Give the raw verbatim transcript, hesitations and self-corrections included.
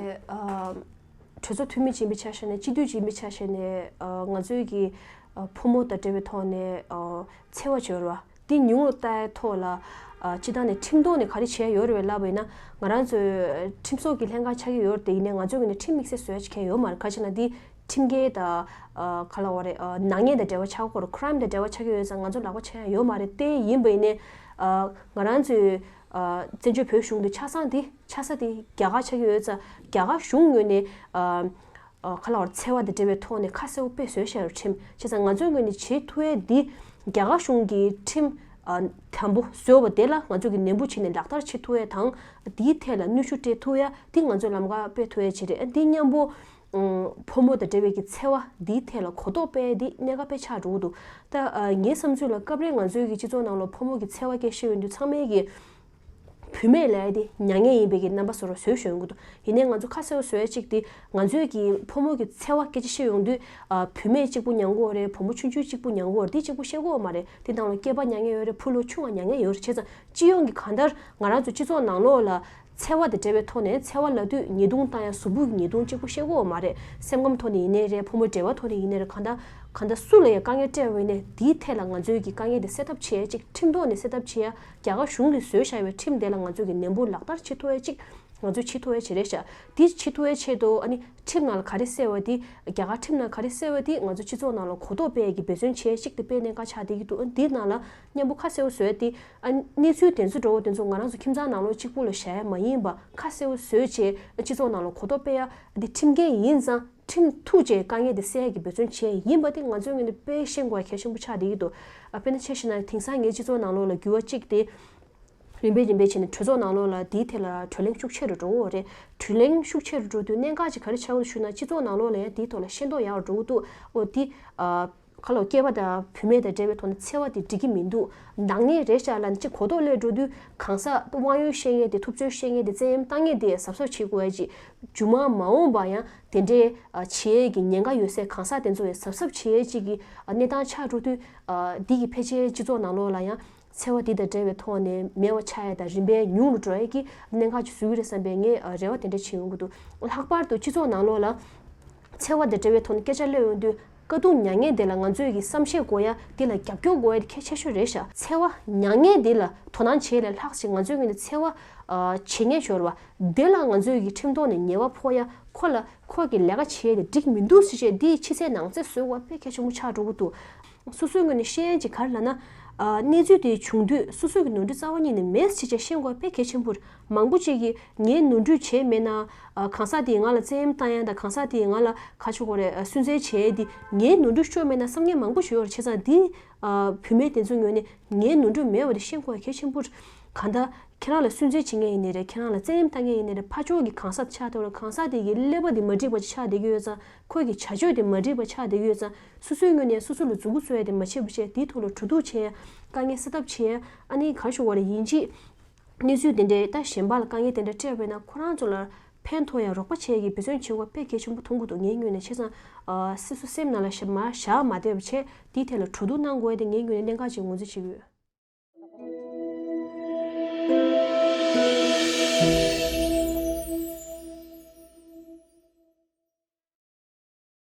གྲོས་ཚོགས་འཐུས་མི་ཅིག་ཡིན་པའི་ཆ་བཞག་ནས། སྤྱི་འཐུས་ཅིག་ཡིན་པའི་ཆ་བཞག་ནས། ང་ཚོའི་གི་ཕོ་མོ་དང་འབྲེལ་བའི་ཐོག་ནས་འཚེ་བ་བྱོས་ར་བ་འདི་ཉུང་རུ་བཏང་ཡ་ཐོག་ལ། སྤྱི་བཏང་ནས་ཁྲིམས་ཐོག་ནས་ག་རེ་བྱས་ཡོད་རེད་པས་ལབ་པ་ཡིན་ན། ང་རང་ཚོའི་ཁྲིམས་བཟོ་གི་ལྷན་ཁང་ཆགས་ཀྱི་ཡོད་རེད་དེ། ཡིན་ནའི་ང་ཚོའི་ངོས་ནས་ཁྲིམས་དམིགས་བསལ་བཟོ་ཡ་ཅིག་གང་ཡང་ཡོད་མ་རེད། ག་རེ་བྱས་ན་འདི་ཁྲིམས་འགལ་དང་། ག་ལབ་དགོས་རེད། ནག་ཉེས་དང་འབྲེལ་བ་ཆགས་ཀྱི་ཡོད་རེད། ཁྲའིམ་དང་འབྲེལ་བ་ཆགས་ཀྱི་ཡོད་ཙང་ང་ཚོ་ལག་པ་འཆང་ཡ་ཡོད་མ་རེད། དེ་ཡིན་པ་ཡིན་ནའི་ང་རང་ཚོའི་བཙན་བྱོལ་བོད་གཞུང་དེ་ཆགས་ས་དེ་ཆགས་ས་དེ་རྒྱ་གར་ཆགས་ཀྱི་ཡོད་ཙང་རྒྱ་གར་གཞུང་ངོས་ནས། ག་ལབ་དགོས་རེད། འཚེ་བ་དང་འབྲེལ་བའི་ཐོག་ནས་ཁ་གསལ་པོ་དཔེ་བཟོས་བཞག་ཡོད་རེད། ཁྲིམས་བྱས་ཙང་ང་ཚོའི་ངོས་ནས་བྱེད་ཐུབ་ཡ་འདི་རྒྱ་གར་གཞུང་གི་ཁྲིམས་དམ་པོ་བཟོས་པ་དེ་ལ་ང་ཚོ་གིས་ནན་པོ་བྱས་ནས་ལག་བསྟར་བྱེད་ཐུབ་ཡ་དང་། འདིའི་ཐད་ལ་གནོན་ཤུགས་སྤྲད་ཐུབ་ཡ་འདི་ང་ཚོས་ལམ་ཁ་སྤེལ་ཐུབ་ཡ་ཅིག་རེད། འདི་མཉམ་པོ་ཕོ་མོ་དང་འབྲེལ་བའི་གི་འཚེ་བ་འདིའི་ཐད་ལ་གོ་རྟོགས་སྤེལ་ཡ་འདི་གནད་འགག་དཔེ་ཆགས་འགྲོ་གི་འདུག་ད་ངའི་བསམ་ཚུལ་ལ་སྐབས་རེ་ང་ཚོའི་གི་སྤྱི་ཚོགས་ནང་ལ་ཕོ་མོ་གི་འཚེ་བ་སྐད་བཤད་ཡོང་དུས་ཚང་མས་གི་བུད་མེད་ལབ་ཡ་དེ་མྱ་ངན་ཡིན་པའི་གི་རྣམ་པ་བཟོ་འདྲ་བཟོས་བཞག་ཡོང་གི་འདུག་ཡིན་ནའི་ང་ཚོ་ཁ་གསལ་པོ་བཟོ་ཡ་གཅིག་དེ། ང་ཚོའི་གི་ཕོ་མོ་གི་འཚེ་བ་སྐད་ཆ་བཤད་ཡོང་དུས། བུད་མེད་གཅིག་པུ་མྱང་གི་ཡོད་རེད། བུ་མོ་ཆུང་ཆུང་གཅིག་པུ་མྱང་གི་ཡོད་རེད། དེ་གཅིག་པུ་བཤད་ཀྱི་ཡོད་མ་རེད། དེ་ནང་ལ་སྐྱེས་པ་མྱ་ངན་ཡོད་རེད། ཕོ་ལོ་ཆུང་བ་མྱ་ངན་ཡོད་རེད། བྱས་ཙང་སྤྱི་ཡོངས་ཀྱི་གང་ལྟར་ང་རང་ཚོ་སྤྱི་ཚོགས་ནང་ལོགས་ལ་འཚེ་བ་དང་འབྲེལ་བའི་ཐོག་ནས། འཚེ་བ་ལབ་དུས་ཉེས་རྡུང་བཏང་ཡ་གཟུགས་པོ་གི་ཉེས་རྡུང་གཅིག་པུ་བཤད་ཀྱི་ཡོད་མ་རེད། སེམས་ཁམས་ཐོག་ནས་ཡིན་ནའི་རེད། ཕོ་མོ་འབྲེལ་བ་ཐོག་ནས་ཡིན་ནའི་རེད། གང་ལྟར་གང་ལྟར་སུ་ལ་ཡང་དཀའ་ངལ་སྤྲད་པ་ཡིན་ནའི་དེའི་ཐད་ལ་ང་ཚོའི་གི་དཀའ་ངལ་དེ་སེལ་ཐབས་བྱེད་ཡ་གཅིག་ཁྲིམས་ཐོག་ནས་སེལ་ཐབས་བྱེད་ཡ། རྒྱ་གར་གཞུང་གིས་བཟོས་བཞག་པའི་ཁྲིམས་དེ་ལ་ང་ཚོ་གིས་ནན་པོ་ལག་བསྟར་བྱེད་ཐུབ་ཡ་གཅིག་ང་ཚོས་བྱེད་ཐུབ་ཡ་ཅིག་རེད་ཤག་དེ་བྱེད་ཐུབ་ཡ་ཆེད་དུ། ཨ་ནི་ཁྲིམས་ནང་ལ་ག་རེ་གསལ་བ་དེ། རྒྱ་གར་ཁྲིམས་ནང་ག་རེ་གསལ་བ་དེ་ང་ཚོ་སྤྱི་ཚོགས་ནང་ལ་གོ་རྟོགས་སྤེལ་ཡ་གི་འབད་བརྩོན་བྱེད་ཡ་ཅིག་དེ་དཔེ་གནད་འགག་ཆགས་བསྡད་ཀྱི་འདུག་འདིའི་ནང་ལ་མཉམ་པོ་ཁ་གསལ་པོ་བཟོ་ཡ་དེ། ཨ། གནས་ཚུལ་དེ་ཚོ་འདྲ་བོ་དེ་ཚོ་ང་རང་ཚོ་ཁྱིམ་ཚང་ནང་ལོགས་གཅིག་པུ་ལ་བཞག་ཡ་མ་ཡིན་པ། ཁ་གསལ་པོ་བཟོས་བྱས་སྤྱི་ཚོགས་ནང་ལ་གོ་རྟོགས་སྤེལ་ཡ་དེ་ཁྲིམས་འགལ་ཡིན་ཙང་། ཁྲིམས་ཐུག་བྱས་དཀའ་ངལ་དེ་སེལ་ཡ་གི་འབད་བརྩོན་བྱས་ཡིན་པ་དེ་ང་ཚོའི་ངོས་ནས་དཔེ་ཤེས་དགོས་གལ་ཆེན་པོ་ཆགས་བསྡད་ཀྱི་འདུག་ཨ། དཔེར་ན་ཆ་བཞག་ན་དེང་སང་ངའི་སྤྱི་ཚོགས་ནང་ལོགས་ལ་འགྱུར་བ་གཅིག་དེ། རིམ་པས་རིམ་པས་བྱས་ནས་གྲོས་ཚོགས་ནང་ལོགས་ལ་དེའི་ཐད་ལ་བགྲོ་གླེང་ཤུགས་ཆེ་རུ་འགྲོ་གི་ཡོད་རེད། བགྲོ་གླེང་ཤུགས་ཆེ་རུ་འགྲོ་དུས་གནད་འགག་ཅིག་ག་རེ་ཆགས་ཀྱི་འདུག་ཞུ་ན། སྤྱི་ཚོགས་ནང་ལོགས་ལ་ཡང་དེའི་ཐོག་ལ་ཤེས་རྟོགས་ཡག་རུ་འགྲོ་གི་འདུག་ཨོ་དེ། ཨ། ཁ་ལོ་སྐྱེས་པ་དང་བུད་མེད་དང་འབྲེལ་བའི་ཐོག་ནས་འཚེ་བ་དེ་འགྲིག་གི་མི་འདུག་ནག་ཉེས་རེད་ཤག་ལབ་ནས་ཅིག་གོ་རྟོགས་སླེབས་འགྲོ་དུས། གང་ཟག་དབང་ཡོད་བཤད་མཁན་དེ། ཐུབ་ཚོད་བཤད་མཁན་དེ། བཙན་གཡེམ་བཏང་མཁན་དེ་གཟབ་གཟབ་བྱེད་དགོས་ཡ་ཅིག་མཇུག་མ་མ་འོངས་པ་ཡང་དེ་འདྲའི། ཨ། བྱེད་ཡས་ཀྱི་ཉེན་ཁ་ཡོད་སའི་གང་ཟག་དེ་ཚོ་ཡང་གཟབ་གཟབ་བྱེད་ཡས་ཅིག་གི། ཨ། གནས་སྟངས་ཆགས་འགྲོ་དུས། ཨ། འདི་གིས་ཕལ་ཆེར་སྤྱི་ཚོགས་ནང་ལོགས་ལ་ཡང་འཚེ་བ་འདི་དང་འབྲེལ་བའི་ཐོག་ནས་མེད་པ་ཆགས་ཡ་དང་རིམ་པས་ཉུང་རུ་འགྲོ་ཡ་གི་གནད་འགག་ཅིག་བཟོ་གི་རེད་བསམ་པའི་ངས། ཨ། རེ་བ་དེ་འདྲ་བྱེད་ཡོང་གི་འདུག་ལྷག་པར་དུ་སྤྱི་ཚོགས་ནང་ལོགས་ལ་འཚེ་བ་དང་འབྲེལ་བའི་ཐོག་ནས་སྐད་ཆ་གླེང་ཡོང་དུས། དཀའ་སྡུག་མྱ་ངན་དེ་ལ་ང་ཚོས་ཀྱི་བསམ་ཤེས་དགོས་ཡ། དེ་ལ་རྒྱབ་སྐྱོར་དགོས་ཡ་དེ་གལ་ཆེ་ཤོས་རེད་ཤག་འཚེ་བ་མྱ་ངན་དེ་ལ་དོ་སྣང་བྱེད་ལས་ལྷག་ཅིག་ང་ཚོའི་ངོས་ནས་འཚེ་བ། ཨ། བྱེད་མཁན་ཤོར་བ་དེ་ལ་ང་ཚོས་ཀྱི་ཁྲིམས་ཐོག་ནས་ཉེས་པ་ཕོག་ཡ། ཁོ་ལ་ཁོ་གི་ལས་ཀ་བྱེད་ཡ་དེ་འགྲིག་མི་འདུག་ཟེར་བྱས་དེའི་ཕྱི་གསལ་ནང་གསལ་བཟོ་དགོས་དཔེ་གལ་ཆེན་པོ་ཆགས་འགྲོ་གི་འདུག་སོ་སོའི་ངོས་ནས་ཤེས་ཡ་ཅིག་ག་རེ་ལབ་ན། ཨ། གནས་ཚུལ་དེ་བྱུང་དུས་སོ་སོ་གི་ནོར་འཁྲུལ་རྩ་བ་ཉིད་ནས་མེད་ཟེར་བྱས་ཤེས་དགོས་དཔེ་གལ་ཆེན་པོ་རེད། མང་པོ་ཅིག་གིས་ངའི་ནོར་འཁྲུལ་བྱས་མེད་ན། ཨ། གང་ཟག་དེས་ང་ལ་བཙན་གཡེམ་བཏང་ཡ་དང་། གང་ཟག་དེས་ང་ལ་ག་རེ་ཞུ་དགོས་རེད། ཨ། སུན་གཙེར་བྱས་ཡ་དེ་ངའི་ནོར་འཁྲུལ་ཤོར་མེད་ན་བསམ་མཁན་མང་པོ་ཞིག་ཡོད་རེད། བྱས་ཙང་དེ། ཨ། བུད་མེད་དེ་ཚོའི་ངོས་ནས་ངའི་ནོར་འཁྲུལ་མེད་པ་དེ་ཤེས་དགོས་གལ་ཆེན་པོ་རེད། གང་ལྟར་ཁྱེད་རང་ལ་སུན་གཙེར་བྱེད་མཁན་ཡིན་ནའི་རེད། ཁྱེད་རང་ལ་བཙན་གཡེམ་བཏང་མཁན་ཡིན་ནའི་རེད། ཕར་ཕྱོགས་ཀྱི་གང་ཟག་ཆགས་བསྡད་ཡོད་རེད། གང་ཟག་དེ་གི་ཀླད་པ་དེ་མ་འགྲིག་པ་ཆགས་བསྡད་ཀྱི་ཡོད་ཙང་། ཁོ་གི་བྱ་སྤྱོད་དེ་མ་འགྲིག་པ་ཆགས་བསྡད་ཀྱི་ཡོད་ཙང་། སོ་སོའི་ངོས་ནས་སོ་སོ་ལ་མཛུབ་གུ་བཙུགས་ཡ་དེ་མ་བྱེད་པ་བྱས། དེའི་ཐོག་ལ་གྲོས་བསྡུར་བྱས། དཀའ་ངལ་སེལ་ཐབས་བྱས། ཨ་ནི་ག་རེ་ཞུ་དགོས་རེད། ཡིན་གཅིག་གནས་ཚུལ་དེ་འདྲའི་ད་གཞན་པ་ལ་དཀའ་ངལ་དེ་འདྲ་སྤྲད་པ་ཡིན་ན་ཁོ་རང་ཚོ་ལ་ཕན་ཐོགས་ཡ་རོགས་པ་བྱེད་ཡ་གི་འབད་བརྩོན་བྱེད་དགོས་དཔེ་གལ་ཆེན་པོ་མཐོང་གི་འདུག་ངའི་ངོས་ནས། བྱས་ཙང་། ཨ། སོ་སོ་སེམས་ནང་ལ་བཞག་མ་བཞག་མ་བསྡད་པ་བྱས། དེའི་ཐད་ལ་གྲོས་བསྡུར་གནང་དགོས་ཡ་དེ་ངའི་ངོས་ནས་གནད་འགག་ཅིག་ངོས་འཛིན་བྱེད་ཀྱི་ཡོད།